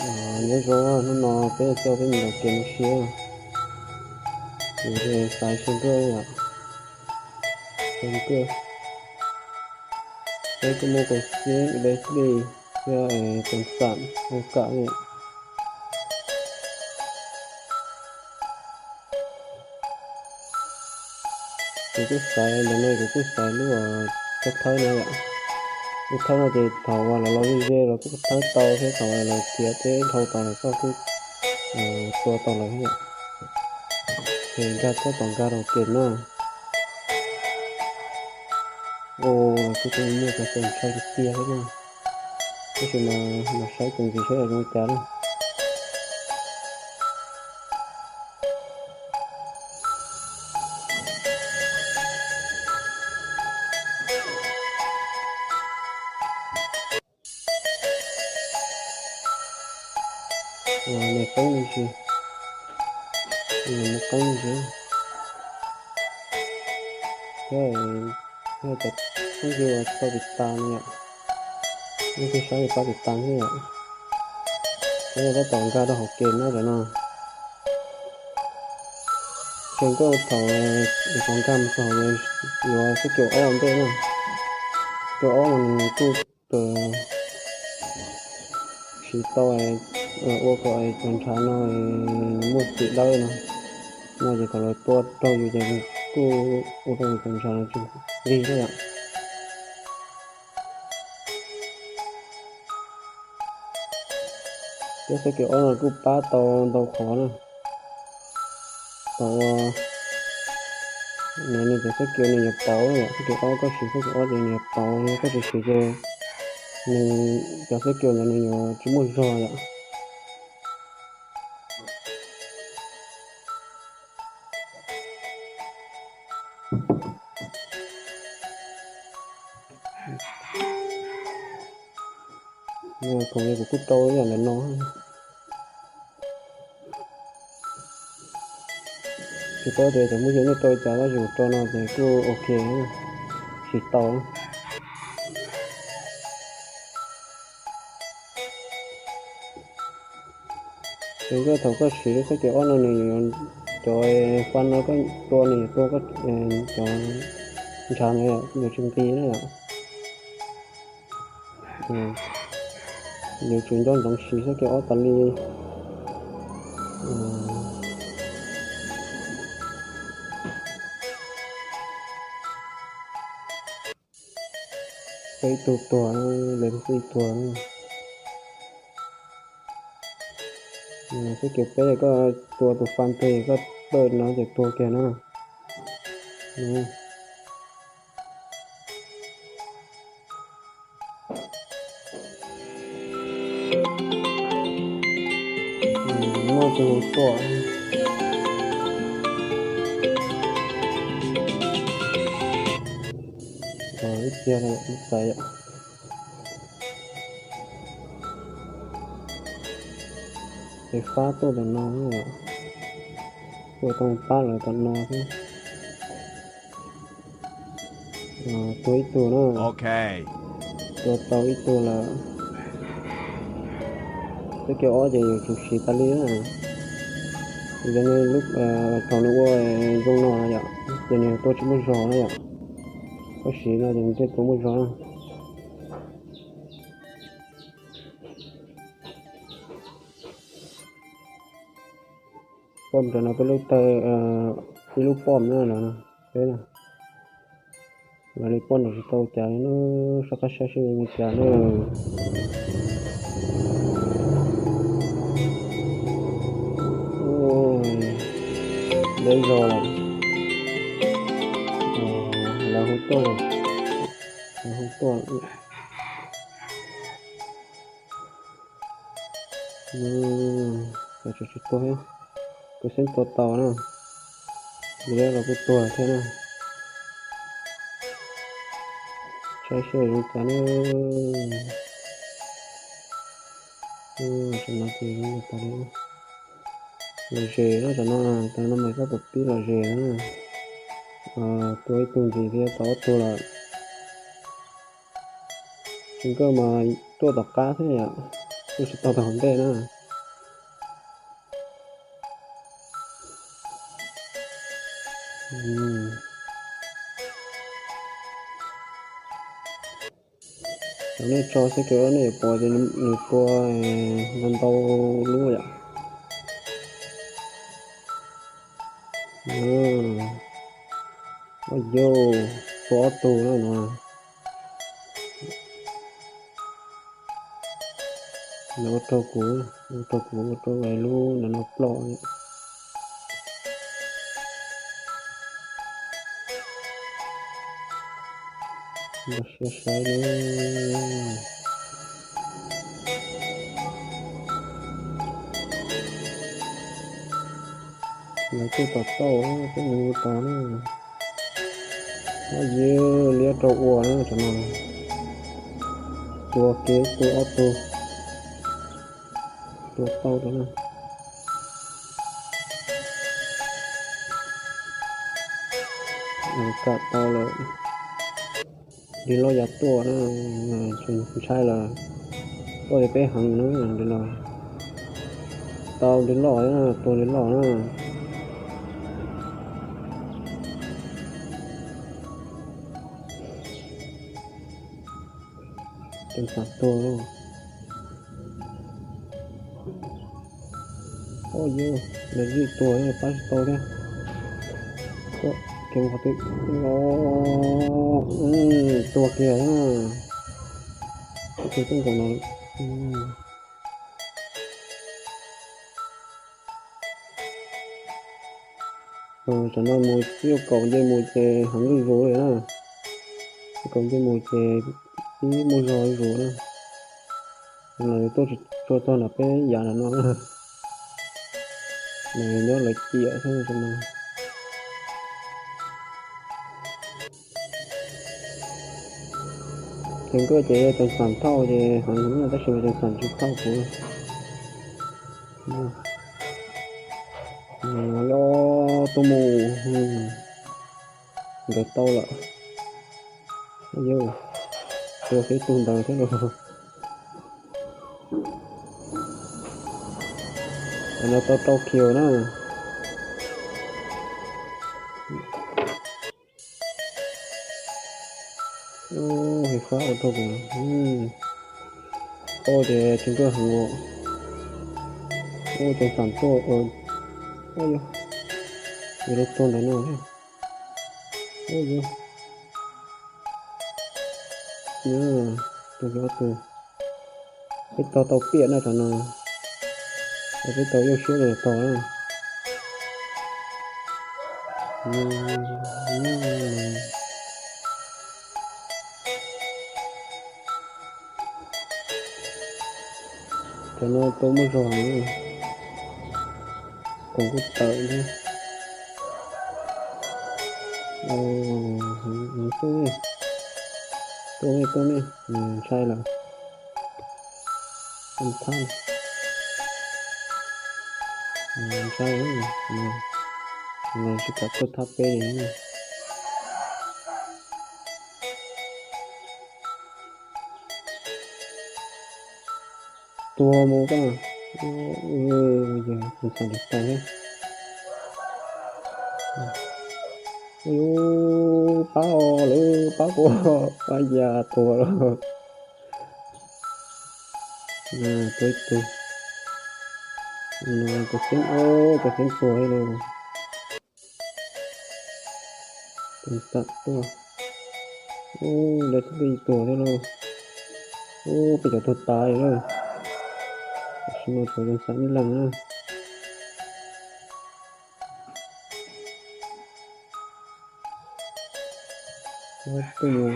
Nyob zoo, hnub no peb coj peb mus dau kev mus siab, kuv xaiv Seb Nkauj yom. Seb Nkauj, peb kuj muaj kaum xib Leslie thiab Toom Xam ua kam li. Kuv kuj xaiv ntawm no, kuv kuj xaiv lub thawb thawb no yom. Lub thawb no ces thaum uas lawv los ze ze los kuj thawb tau thiab, thaum uas lawv khiav teb dhau tod los koj kuj tua tau lawv thiab yom. Ces nkag txhob tos nkag rau kem na. Kuj tau muaj cov kem ntshai tiag tiag thiab na. Tab sis mas mam saib tus ntxiv saib zoo cas na. Nws qeeb li ntsis, nws muaj qeeb li ntsis. Thiab, thiab cov phooj ywg uas tau tiv tas no yom, nej thiaj saib pab tiv tas thiab yom. Peb tab tom nkag rau hauv kem na cov no. Ces nkauj thaum, thaum nkag mus txog yuav xab kem ob ua ntej na. Kem ob mas nws kuj siv tau ua kom cov ntshav no muaj txim dawb no. No ces thaum lawv tua raug yus ces kuj ua rau cov ntshav no tsis lig thiab yom. Thiab xab kem ob no kuj pab tau ntau qhov na. Thaum uas nws cov xab kem nws yuav pauv yom, xab kem ob koj siv xab kem ob ces nws yuav pauv, yog koj tsis siv ces nws cov xab kem ntawd nws yuav tsis muaj zog yom. Thaum kuv kuj rau ib yam ntawm no. Tsis paub tias cov muaj yeej nej rau li cas tab sis kuv rau no ces kuj ok, siv tau. Ces koj thaum koj siv lub xab kem ob no nws yuav, cov fab no koj tua nws yuav tua cov ntshav no yuav tsis nqis na yom. Yuav tsum nco ntsoov siv xab kem ob tas li. Tau ib tug tuag, lawv tau ib tuag. Xab kem peb koj tua tus fab twg koj pawj no ces tuag kiag na. Muaj tus tuaj. Ib tiag lawm, ib txais yom. Ces fab tuaj tom no, tuaj tau pab lawv tom no thiab. Tua ib tug na. Tua tau ib tug lawm. Xab kem ob ces yuav tsum siv tas li na. Yog nws lub, thaum nws ua zoo no yom, ces nws tuaj tsis muaj zog na yom. Koj siv no ces nws thiaj tuaj muaj zog na. Pom rau no peb lub tawg, ib lub pom na no, peb na. Los li pom no tsis tau cas li na, soj qab saib seb zoo li cas na. Deb zog lawm. Lawv hu tuaj, lawv hu tuaj. Tsis tuag thiab, kuv xeeb tua tau na. Yog los kuj tuag thiab na. Saib seb zoo cas na. Tam no ces zoo tas li. Lom zem na, tam no, tam no mas koj puas pib lom zem na. Tua ib tug ntxiv thiab tau ob tug lawm. Tsis nkauj mas tuaj tom qab thiab yom. Tsis tau tau hauv ntej na. Cov nej tso xwb ces nej yuav pom tias nws tua ntau ntau lub yom. Yog, tua ob tug na no. Nws ua rau kuv, ua rau kuv ua rau lub ntawm no ploj. Npaj siab saib na. Lawv tuaj tom tauj, tuaj mus tom na. Ab, yog liab rau ua na cov no. Tua kiag ib tug ob tug. Tua tau rau na. Kam tau lawm. Nws loj yav tuaj na, ntshai lawm. Tuaj li peb heev na, nws loj. Tau nws loj na, tua nws loj na. Cov xam tuag lauj. Ua yog, lawv zij tuag pab tsis tau thiab. Kev qhov twg, tuag kiag na. Tus tuaj nkaus no. Tam no mus ib kaum nce mus ces heev zuj zus li na. Ib kaum nce mus ces pib muaj zog zuj zus na. Los tuaj tsis tshua txog nram peb yam no na. Nws nyob lawv ciam xwb no. Ces nkawd ces yog Ceev Xas thauj ces heev heev na, tab sis mas Ceev Xas tsis thauj kuv. Yog tuaj mus, nkawd tau lawm. Yog, tua xwb tug ntawd thiab los. Cov no tau rau kiag na. Ua fab ua rau kuv, ua ces tsis nkaj heev. Ua ces xam tuaj, yog lub tuag ntawm no. Ua yog, tus ob tug, peb tog tau piam na cov no, peb tau yuj siab los tog na. Cov no tau muaj zog heev, koom kuj tawm thiab. Tuaj ne, tuaj ne, ntshai lawm. Thab, ntshai, tsis kam tuaj thab peb li. Tuag mus koj, yog tsis tau thiab. Pab os, lawv pab kuv, pab yas tuag lawm. Tuag ib tug, cov xeeb, cov xeeb tuag thiab lauj. Tus tam tuaj, lawv twb tuag thiab lauj. Peb cov tuag tas li lawm. Tam sim no tshuav Ceev Xas ib leeg na. Tuaj mus,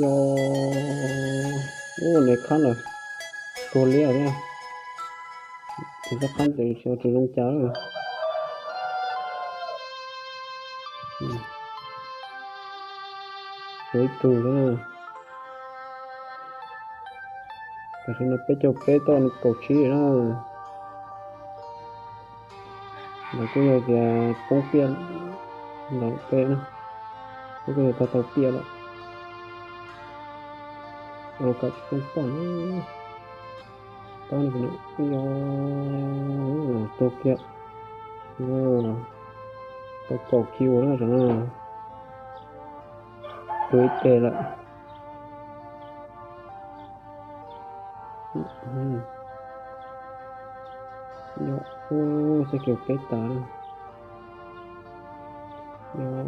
yog, ua nws khab lawm, tuag liab thiab. Tus xab khab ces xyov tsis zoo cas lawm. Tuag ib tug thiab. Tam sim no peb caug peb tuaj kaum tsib na. Lawv kuj yog tias poob piam ntawm peb na, kuj yog tau tau piam lawm. Los kom tsis poob poj na. Tab no, yog, tuag kiag. Tau kaum kiv na tam no. Tuag ib teg lawm. Yog, xab kiag peb tas na. Yog,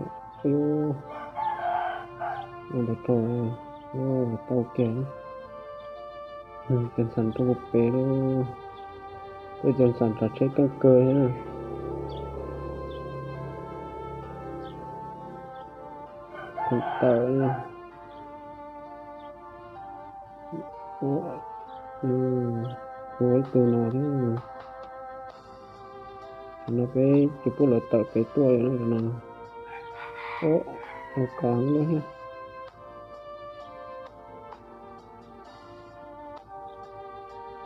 ua ntawd rau, tau kiag na. Cov ntxham rau kuv pem lauj. Peb cov ntxham tsav tsheb keej kawg thiab na. Tawm, ua ib tug no thiab. Tam no peb cia pub lawv tawm pem tuaj no. Ua, ua kab heev li thiab.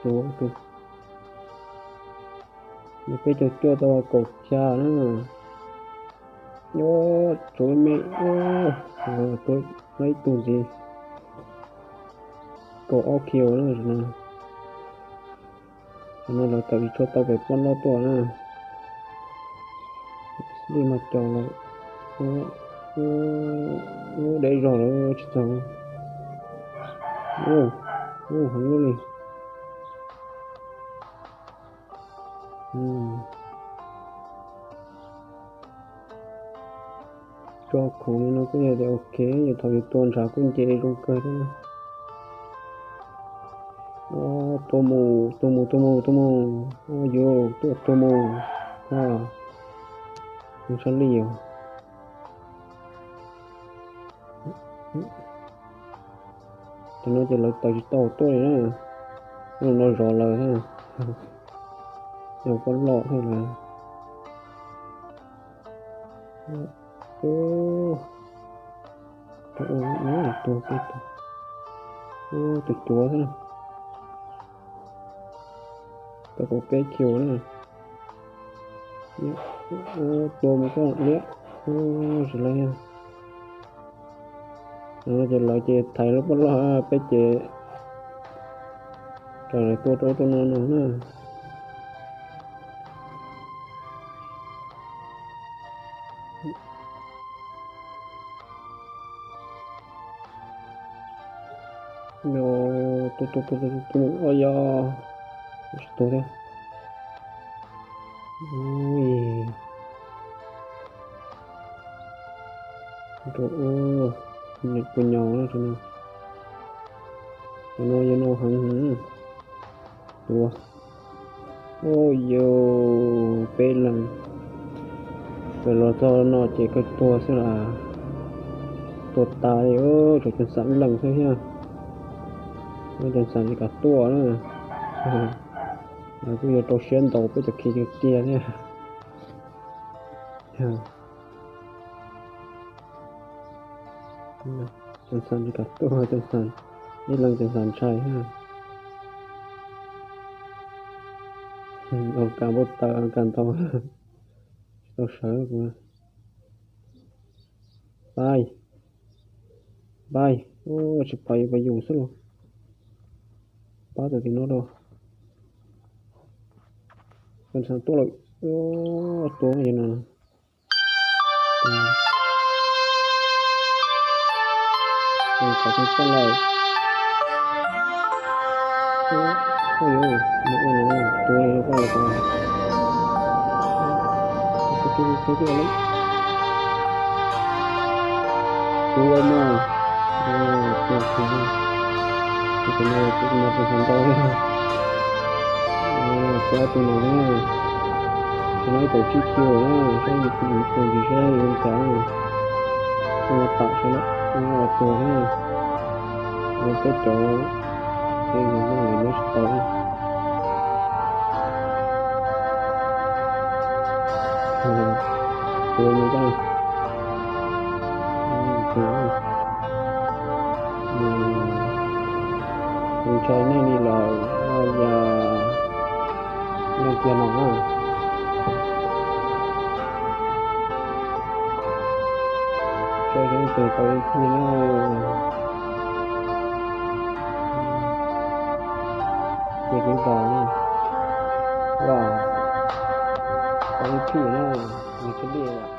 Tus, tus, no peb caug cuaj tau kaum xya na. Nyob tsuav me, tua ib tug ntxiv, kaum ob kiv na. Tam no lawv tawm tsis tshua tau pem pob loj tuaj na. Li mas cov lawm, deb zog lawm tsis txog. Ua, ua heev li. Tso khoom li no kuj yog tias ok, yog thaum yus tua ntshav kuj nce zoo kawg thiab. Tua mus, tua mus, tua mus, tua mus. Yus tuaj tua mus. Nws sab li os. Tam no ces lawv tawm tsis tau tuaj li na. Lub no zov lawv thiab, yog pob loj thiab lawm. Tus, tus cuav xwb na. Tau kaum peb kiv na. Tua mus koj liab. Tsis lawv, ces lawv ces thaiv lub pob loj, peb ces raws lawv tua rau tus no no na. Tua, tua, tua, tua, tua, tua, yog, tsis tua thiab. Rau, nws puas nyaus na, tus no yog no heev. Tua, ua yus peb leeg, txawm los txog no ces kawg tuag xwb las. Tuag tas li, tshuav cov xav leej xwb thiab. Cov xav tsis kam tuaj na. Lawv kuj yog rau siab ntaus peb cov khi tiag tiag thiab. Cov xav tsis kam tuaj, cov xav, ib leeg cov xav ntshai thiab. Ua kas npau taws kas ntau, tsis tau sawv kuv. Pab, pab, tsis pab, pab yus xwb los. Pab tus tim no rau. Cov xav tuaj lawm. Tua yog no. Tus kom tus poj lawm. Ua, ua, ua, ua, tua li poj lawm. Tus, tus, tus, tus, tus, tus, tus, tus, tus, tus no, tus no tus no ntau li. Tua tus no na. Tus no ib kaum tsib kiv na, saib yus tus ntsis saib zoo cas na. Tua tam saib na, tua thiab. Ua peb cov, ces yus no yus no tsis tau. Tua mus koj. Tus, tus ntshai nej li lawm, yog leej kiag no na. Saib saib tes tau ib khi na. Ces kev nkaus ne, los tau ib phim na, nws thiaj li